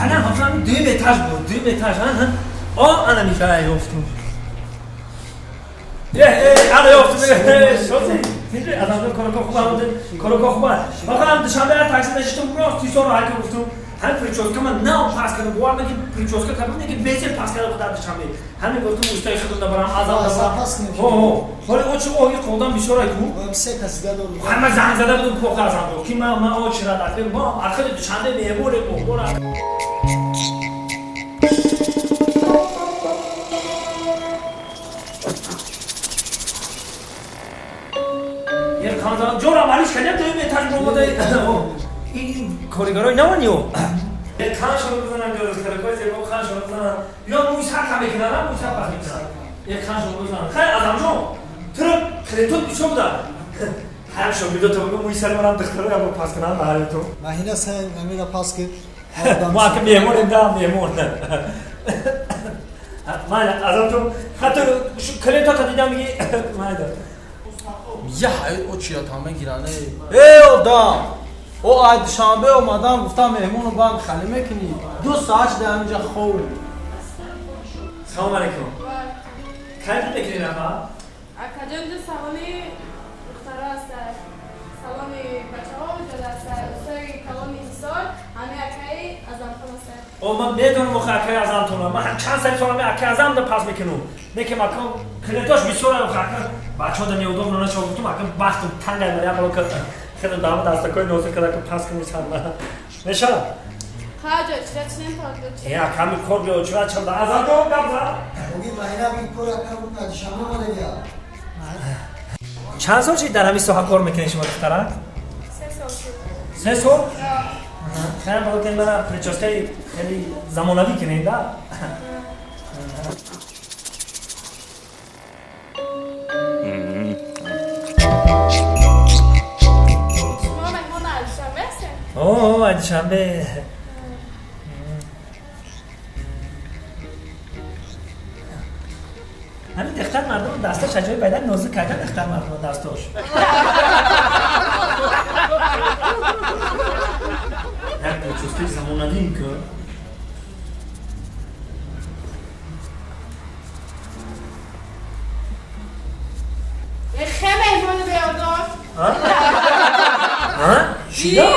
Ана ҳафтам дуюм этаж буд, дуюм этаж, ҳа. О, ана миша ёфтум. Ана ёфтум. Шози. Тинҷи адамдор корако хуб ҳамд, корако хуб. Бахам Душанбе такси нишистум, рост Ҳисорро ҳайка гуфтум. Ҳамин прическа ман нав пас кардам, бовар мекунӣ, прическа кардам, неки безел пас кардам дар Душанбе. Ҳамин гуфтум устаи худам набарам, азам набарам. Ҳо, ҳо. Ҳоли очи оҳи қодам бисёр айку. Се кас дига дорум. Ҳама занг зада будум коха азам буд. Ки ман очи рад афир, мо ахири Душанбе меҳмоне меҳмон. Як ханзан ҷора малиш кардем, дуюм этаж бомода. Ин коригарои наван ё? Ханшоро бизанам, духтаракои зебо ханшоро бизанам. Ё мӯи сар кам мекунам, мӯи сар пас мекунам. Як ханшоро бизанам. Хай, Азамҷон, туро клиентот бисёр буда. Ҳар шогирдо то бигӯ мӯи сари манам духтаро ябо пас кунам ҳари ту. Маҳина сай амира пас ки. Мо ака меҳмонем да, меҳмон. Майла, Азамҷон, хатто клиентота дидам меги майла. Я ҳаёт очият ҳама гиране. Эй одам! О ай Душанбе омадам, гуфтам меҳмону банд халӣ мекунӣ. 2 соат шуда ҳаминҷа хов. Салом алейкум. Кай мекунӣ нафар? Акаҷон, ду салони духтаро ҳастад. Салони бачаҳо ҷода ҳастад. Устои калони Ҳисор, ҳами акаи Азамхон ҳастад. О, ман медонам охи акаи Азамтона. Ман чанд сари солами акаи Азам да пас мекунам. Некем ака клиентош бисёр охи ака бачаҳо да неудобно начо гуфтум, ака бахтум тангай ман як ка хеле дама дастакои нозир када ка пас кунӣ сар меша. Хаҷа, чира чинем то Э, ака ми кор биё чира чанда Азамҷон гап зад. Оги маҳина би кор ака Душанбе омадагия. Чанд сол шид дар ҳамин соҳа кор мекунед шумо, духтара? 3 сол шуд. 3 сол? Хеле бало ки мана прическаи хеле замонавӣ кунед да. Шумо меҳмон аз Душанбе ҳастед? О, аз Душанбе. Ҳамин духтар мардум дасташ аҷоиб байдан нозук кардан духтар мардум дастош. Як прическаи замонавӣ ку. Хе меҳмони беодор. Ҳа? Чия?